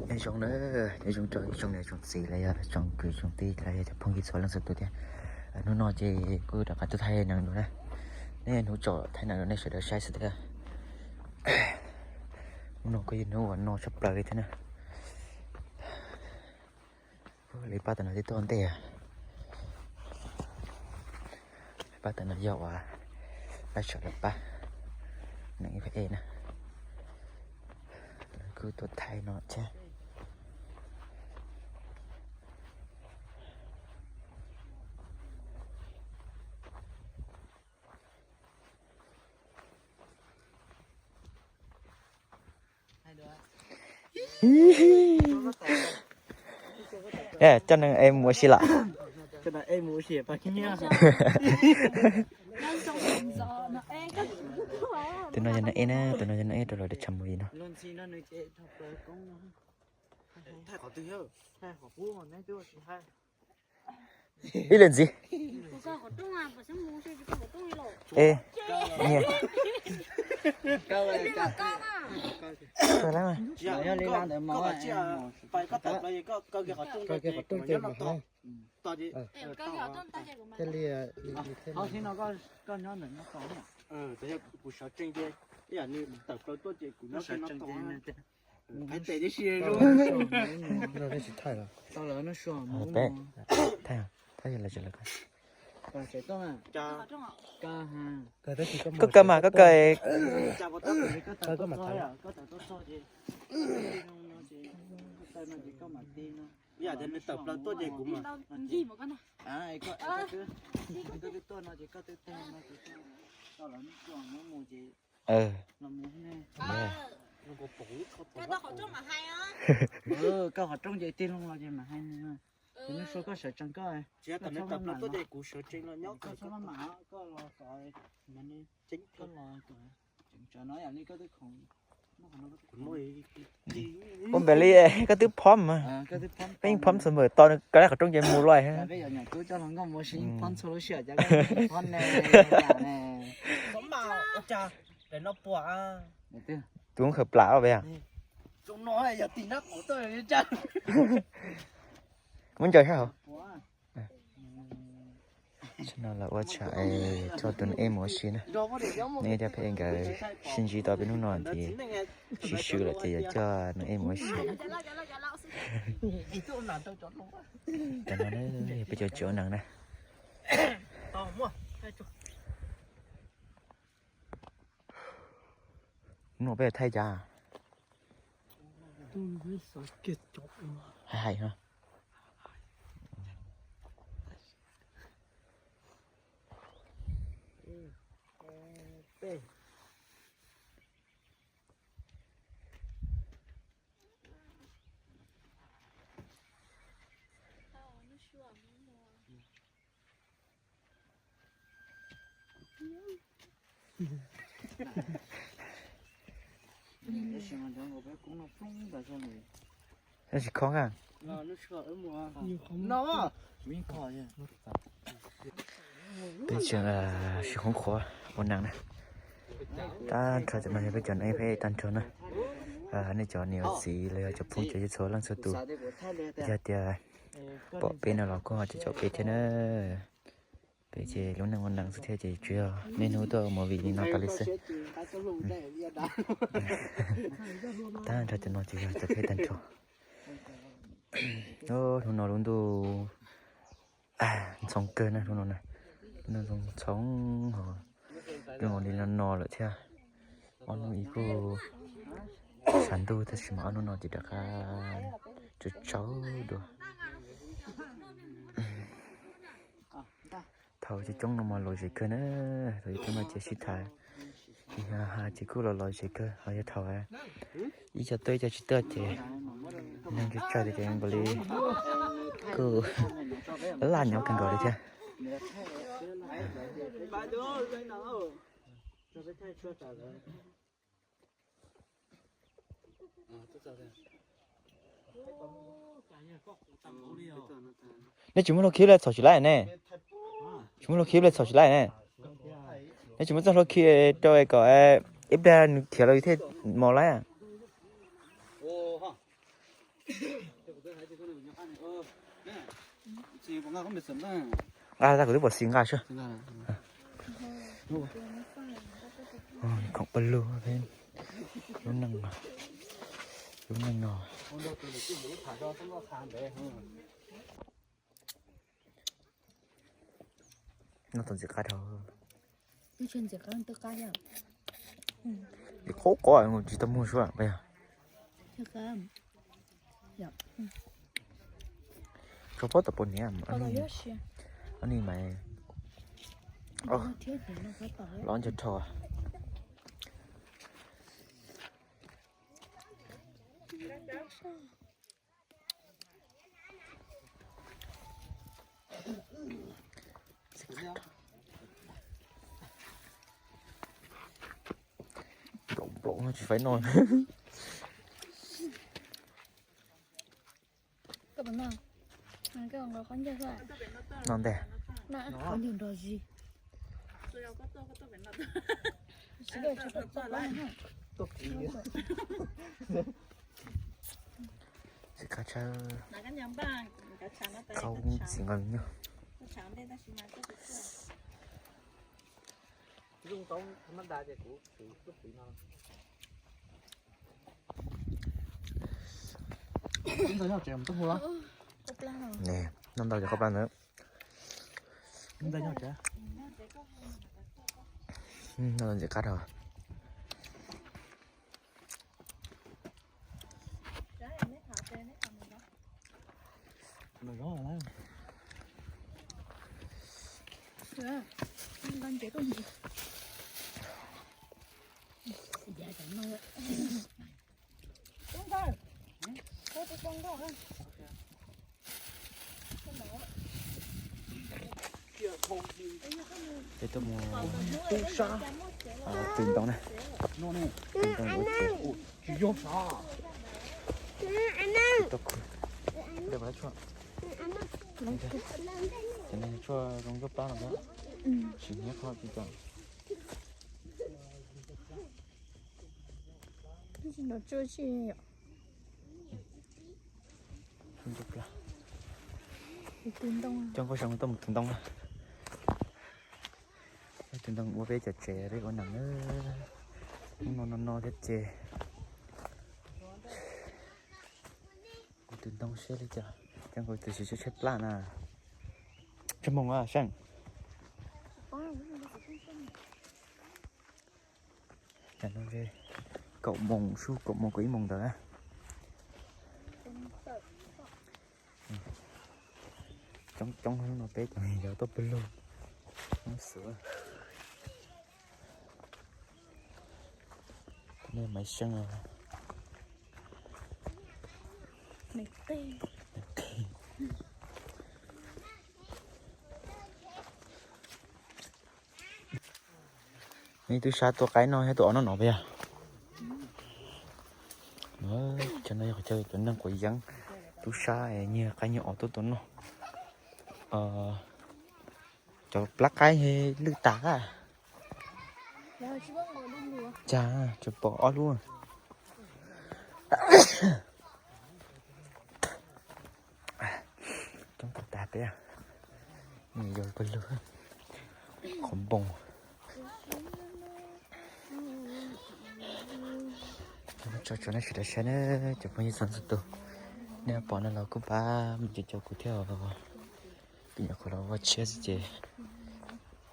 Nyob zoo na, nyob zoo rau ib tsoom niam tsoom txiv los yog tsoom kwv tsoom tij los yog cov phooj ywg txhua leej txhua tus thiab. Hnub no ces kuj rov qab tuaj thaij nees dua na. Nej hnub tsom thaij nees dua nej sawv daws saib xwb thiab. Hnub no kuj yog hnub uas no tshaj plaws li thiab na. Li pab tam no twb tuaj ntej. Pab tam no yog uas pab sawv daws pab nees ib pab ej na. Lawv kuj tuaj thaij no thiab. Coj nees ej mus ua si lawm. Tus no yog nees ej na, tus no yog nees ej rau lawv daim tshav movie no. Ib leeg ntxiv. Thiaj li, kuv sawv tsees ces ib yam nws tawm plaws tuaj ces kuv nyob sawv tsees. Tsis thaij los? Thaij, thaij los tsis los? Koj kaw mas, koj kaw. Ib yam tias nws tawm plaws tuaj ces kuv mas. Koj qhov rooj ces tig loo los ces mam hais nws. Ces nws sua koj sawv tsees koj. Tsis yog tam nws tawm plaws tuaj ces kuv sawv tsees los nyob koj txhob maj mam, koj los kom, koj los kom tseem tsam no yam li koj twb khoom. Ua npaum li koj twb phom mas. Koj yeej phom xwb mas, tos nws kaw qhov rooj ces mus lawm. Peb yuav nyuam tub coj hluas nkauj mus ua si, phom txhua lub sij hawm, cas koj phom ne, ne. Tus khaws plam peb yog. Muab ncaws sab hauv. Tsam no los ua tsham es coj tus nees ej mus ua si na. Nws thiab peb nkawd sib ntsib tau peb hnub no ces sib swb lawm ces yuav coj nees ej mus ua si. Tam no yog peb cov tsev ua nees na. Hnub no peb yuav thaij cas? Hais hais no. Tab sis khoob a. Peb tseem sib qhuav qhuav ua nees na. Tag nrho cov no yog peb cov nees ej peb tag nrho na. Nej cov niam txiv los yog cov phooj cov ywg txhua leej txhua tus, yog tias pom peb no los kuj ho caum caum peb thiab na. Peb ces lub neej ua nees xwb thiab ces tsuas yog niaj hnub tuaj ua movie li no tas li xwb. Tag nrho cov no ces yog cov peb tag nrho. Hnub no lub ntuj ntxhoo kawg na, hnub no na, lub ntuj ntxhoo ntxhoo ho, lub no li no no lawm thiab. Ob hnub ib kuj tshav ntuj tab sis mas ob hnub no ces rov qab tsaus tsaus dua. Thaum coob coob no mas lom zem kawg na, thaum coob coob no ces sib tham, ces kuj los lom zem kawg, ho yog thaum ib co tuaj ib co tsis tuaj ces neeg tsawg tsawg tias ces nkaus li kuj laj nyob kawg nkaus li thiab. Nej tsis muaj lub khib li txhom tsis laib ne? Tsis muaj lub khib li txhom tsis laib ne? Nej tsis muaj txoj hlua khib rau kom ib pliag nws khiav los thiaj mos laib. Nqa tag kuv twb pom xis nqa sub. Khoom pawg lug, lub neej, lub neej no. Noj tau ntxim qab dhau. Ntxim qab, qhov qhov tsis tau muag sub. Tso pob tau pua niam. Ni mas los nco rho. Nplaum nplaum no tsis faib noj. No ntej. Tsis qab tshawb. Qau txiv nqa me nyuag. Noj ntau ces qhov plab ntawd. Noj ntau ntxim qab dhau. Peb tuaj mus tub sab, tws ntoo na. Tws ntoo ua tsev. Tsis yog sab. Tsis tau khwv. Dej qhov tshuaj. Ces nws tshuaj zoo nkauj plab no. Tsis nyiam qhov tsis tau. Zoo nkauj plab. Coj nkauj zoo tuaj mus tws ntoo na. Tws ntoo ua peb cov tsev peb ua neeg na. Hnub no no no thiab ces ua tws ntoo seb li cas. Cov nkaus tus tsis tshaib tshaib plab na. Tsawg moos a Seej? Tam no kaum moos, sub kaum moos kaum ib moos ntawd na. Coob coob hnub no peb cov me nyuam tuaj pawg lug. Coob xwb. Nej Maiv Xeeb os. Nej tub sab tua qaib no thiab tua os noj no puas yog? Cov no yog qhov chaw cov neeg quav yeeb, tub sab nyiag qaib nyiag os tuaj tua noj. Cov plab qaib lwj tas. Cas tsuas pom ob lub. Coob tag tag peb, nws yog pawg lug qhov npoo. Tso tso nej sawv daws saib na, cov phooj ywg txhua txhua tus, nej pom no los kuj pab mus cov cov kuv thiab os. Kuv nyuam qhuav los ua tshiab xwb ces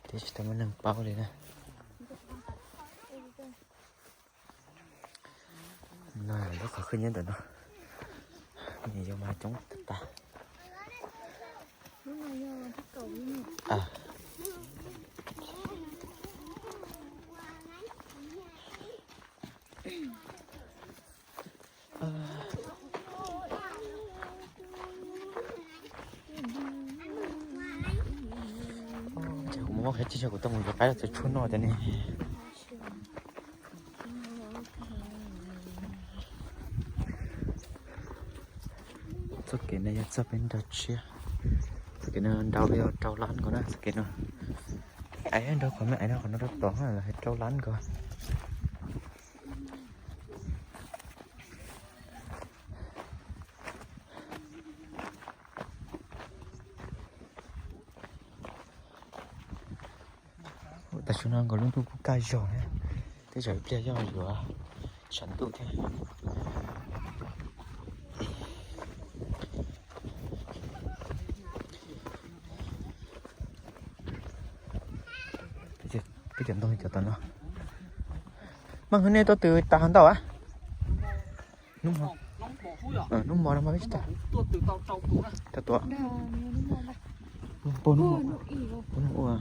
twb tsis tau muaj neeg paub li na. No lub qhov khwj nyob ntawm no, nws yuav mas coob tag tag. Ces kuv mus muab qhov tshiab kuv tau mus yuav qaib los txaws tshuaj noj cov ne. Txoj kev no yog txoj peb nrau tsiab. Txoj kev no nrau li rau lab nkaus na txoj kev no. Aiv nrau qhov me aiv no qhov no rau tod los rau lab nkaus. Tam sim no nkaus lub ntuj kuj kaj zog na, tej zaum ib pliag yog yuav tshav ntuj thiab. Peb cov ntoo cov tom no. Maj, nej tuaj tws tas hov ntau a? Hnub hmo, hnub hmo no mas peb tsis tas. Rau tuav. Puag hnub, puag hnub ua.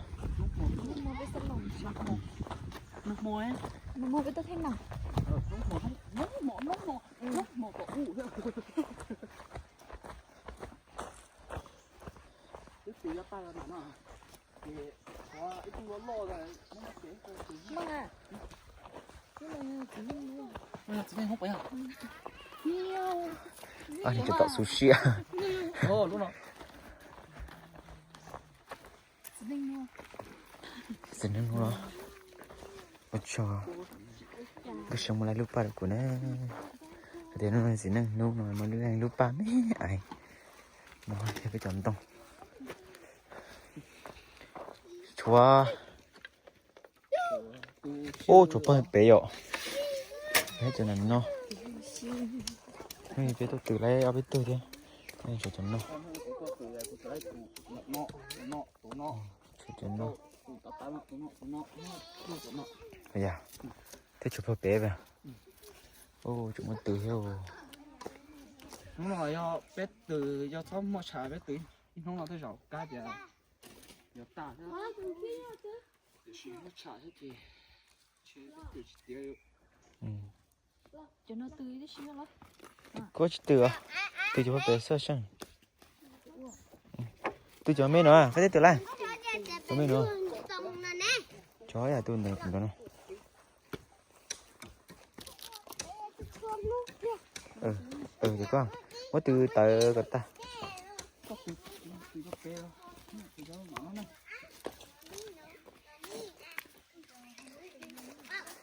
Tsis tau xu siab. Txiv neej hnub no, ua tsaug, nkauj Seev muab lub paj rau kuv na. Hais tias hnub no txiv neej hnub no muab lub, lub paj me ais no thiab peb cov ntoo. Tshuav, ub, tshuav pawg pem yom. Peb cov no, hnub no peb tuaj tws lawm ob peb tug thiab. Tshuav cov no, tshuav cov no. Yog, thiab tshuav pawg pem. Ub, tseem muaj tws thiab. Hnub no yog peb tws, yog txhob muaj tshav peb tws ib hnub no tej zaum kab tias yuav tas thiab. Tiam sis muaj tshav thiab ces ntshe peb tws tsis tiav. Kuv tsis tws os, tws cov pawg pem xwb seej. Tws cov me no, koj twb tws lawm. Cov me no, cov yam tws ntawd no. Ces koj muab tws tawv kom tag.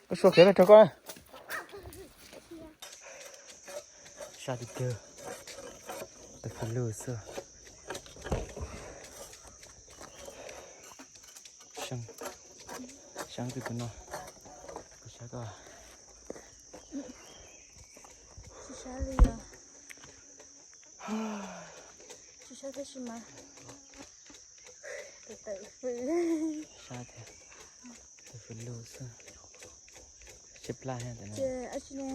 Koj sua khiav rau koj. Sab tiag tiag, tus fwj lug xwb. Seeb, seeb twg kuv no, kuv sab koj. Tsis sab li os. Tsis sab tab sis mas tawm fwj. Sab tiag, tawm fwj lug xwb. Sib plab thiab. Ces ab tsi ne,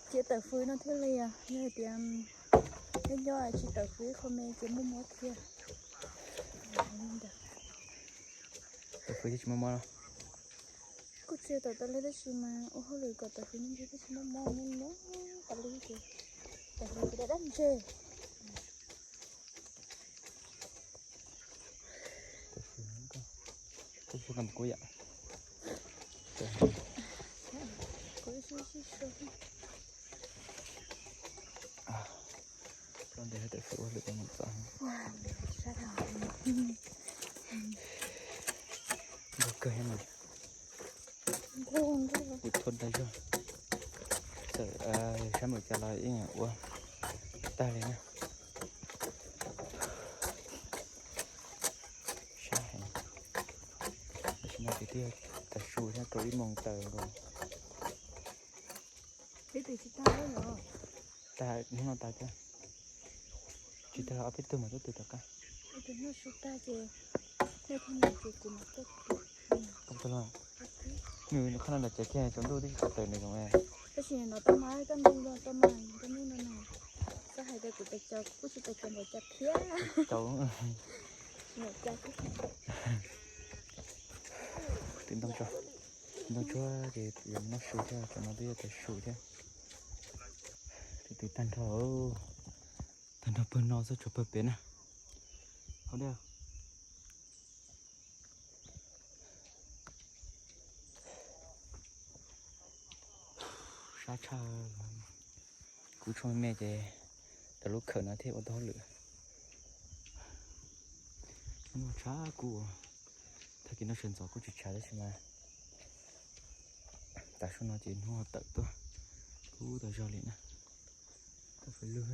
ces tawm fwj no thiaj li os, yog hais tias nyob nyob tsis tawm fwj ib qho me ces muaj mob thiab. Tawm fwj thiab tsis muaj mob no. Kuj tsis tawm tas li tab sis mas ua hauj lwm kom tawm fwj me ntsis thiaj tsis muaj mob, muaj mob tas li ces tawm fwj ces dab dab ntse. Kuv yam. Txoj ntawd tawm fwj ua lwm tus mus txog. Nkaug kawg mas. Kuv thua dag zog. Txawm sab npaum cas los yeej ua tag li na. Sab heev. Tam sim no ces twb yog tav su thiab, tau ib moos tawm nkaus. Peb twb tsis tag los? Tag, hnub no tag kiag. Tsis tag ob peb tug mas tuaj twg tom qab. Noj su tag ces, noj tag ces kuv mam tuaj. Nws qhov no nram tsev kiag tsaus ntuj twb tsis tau tawm nws zoo. Tab sis no tau mas koj ntuj no tau mas koj ntuj no na. Koj hais tias kuv tais caus kuj tsis tais caus npaum cas thiab. Tsis npaum cas. Twb ntoo tsuag, ntoo tsuag ces yuav noj su thiab, cov no twb yog tav su thiab. Twb twb tag nrho, tag nrho pawg no xwb, tshuav pawg pem na. Hauv dej. Sab tshaj. Kuv tshuav me me ces tau lub khawm no thiaj ua tau hauj lwm. Hnub no tshav kub, tag kis no sawv ntxov kuj tsis tshav tab sis mas tav su no ces hnub tawm tuaj kub tau zog li na. Tau fwj lug.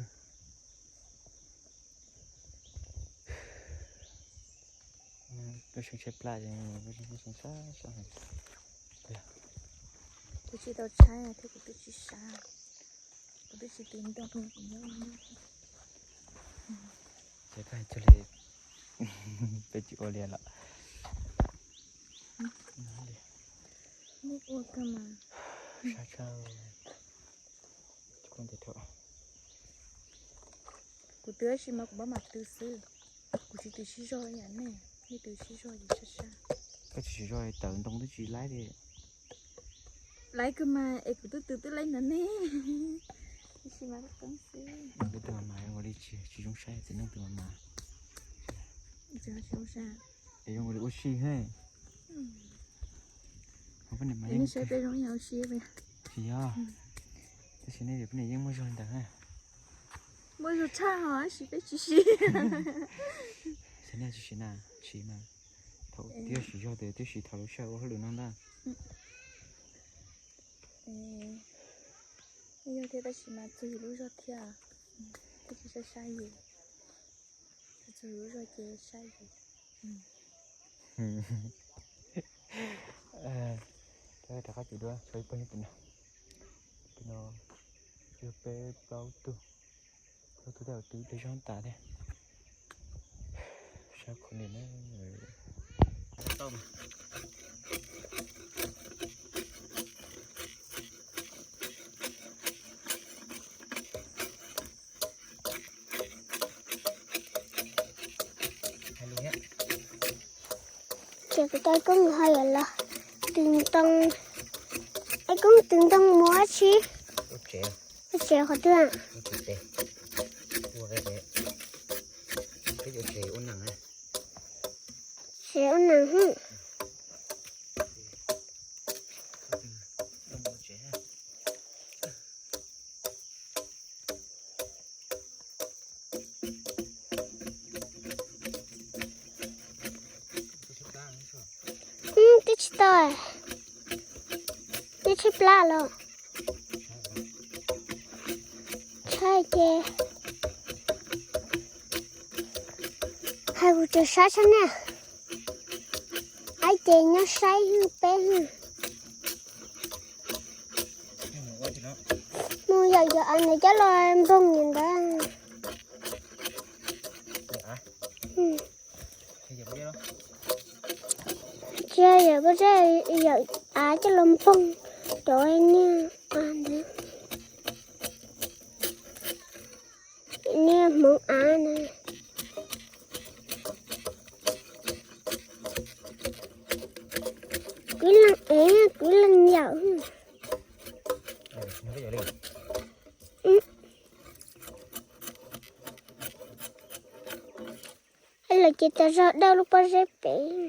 Sab sab. Kuv tsis tau tshaib thiab kuv twb tsis sab. Kuv twb tsis tiv ntoo, kuv nyob. Ces koj hais li, peb tsis ua li lawm. Muab ua kawg mas. Sab tshaj. Kuv twb tab sis mas kuv pab mam tw xwb. Kuv tsis tw sib zog yam nej, nej tw sib zog ces sab sab. Koj tsis sib zog tawm ntoo twb tsis laib li. Laib kawg mas es kuv twb tw twb laib ntawd ne. Tab sis mas qeeb xwb. Koj twb mas mas ua li tsis, tsis zoo saib txiv neej twb mas mas. Tsis zoo saib. Es zoo ua li ua si he. Peb zoo ua si. Tsis yog. Tab sis nej peb yeej muaj zog ntawd. Muaj zog tshaj hos tab sis peb tsis siv. Xyov nej tsis siv na, siv mas thaum twb siv zog tes twb siv thaum lub sij hawm ua hauj lwm no ntag. Yog thiab tab sis mas txog yus lub zog thiab, twb tsis saib saib yus. Txog yus lub zog ces saib yus. Rov qab cim dua, tshuav ib pawg nyob tim no. Tim no yog peb plaub tug, plaub tug tej zaum twb peb zaub tas thiab. Sab qhov nim na. Ces kuv coj koob ho yam los tw ntoo, es koob tw ntoo mus ua tsi? Ua tsev qhov twg? Tsev ua neeg. Twb tsis tau, twb tshaib plab los. Tshaib ces hais kuv tseem sab tshaj na. Aib ces nyob saib hwj peb hwj. Mus yawm yawm ntawd coj los npog ntawd. Tsis yog yawm pob zeb, yawm av coj los npog cov niag av ntawd. Niag hmoov av na. Kwv leej ev, kwv leej yawm. Lawv ces tas zog dawj lub pob zeb pem.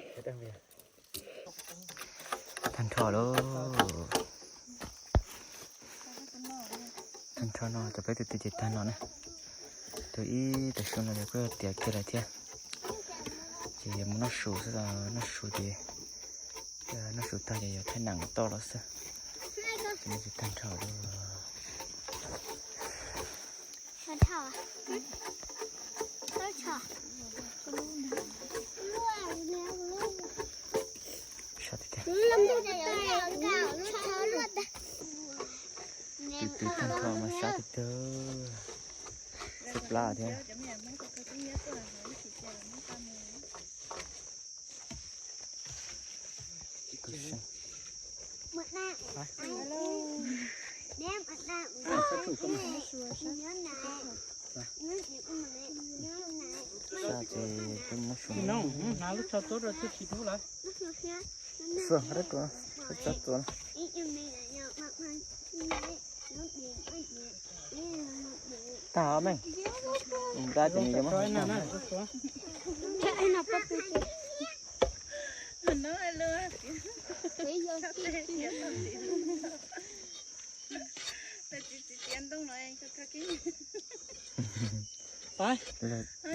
Tag nrho lauj. Tag nrho no cov peb tus twg ces tag no na. Tus ib tag su no yog kuj tiav kiag lawm thiab. Ces yog mus noj su xwb, noj su ces, noj su tag ces yog thaij nam toj los xwb. Ces no ces tag nrho lauj. Sab tiag tiag. Tus twg tag nrho mas sab tiag tiag. Sab plab thiab. Sab ces peb mus noj su no. Hnav lub tsho tuab rau thiaj tsis dub lawm. Xua, rab tua, rab tsho tua. Tag os meej. Nqa ces nws yuav muab hnav.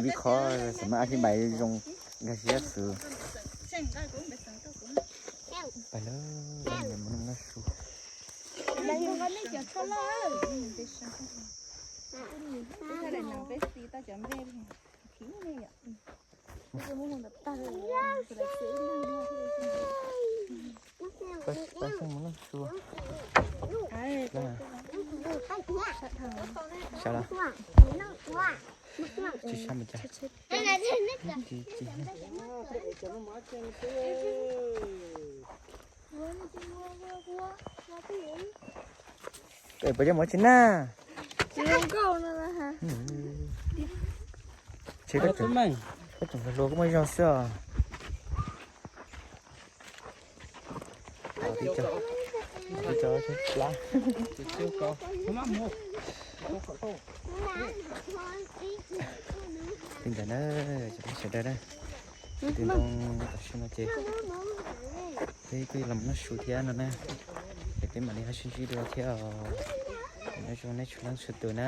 Vib qhov xam maj ab thib npais zoo nkag siab xwb. Pais lawm, mus noj su. Pab xeeb mus noj su. Sab los? Tsis sab mas cas. Koj puas coj mus tsis na? Tsis, koj tseem hluas koj muaj zog xwb os. Li ntawd na, cov phooj ywg sawv daws na, tus ntoo tam sim no ces peb kuj los noj su thiab no na, es peb mam li ho sib ntsib dua thiab os. Nyob zoo nej txhua leej txhua tus na.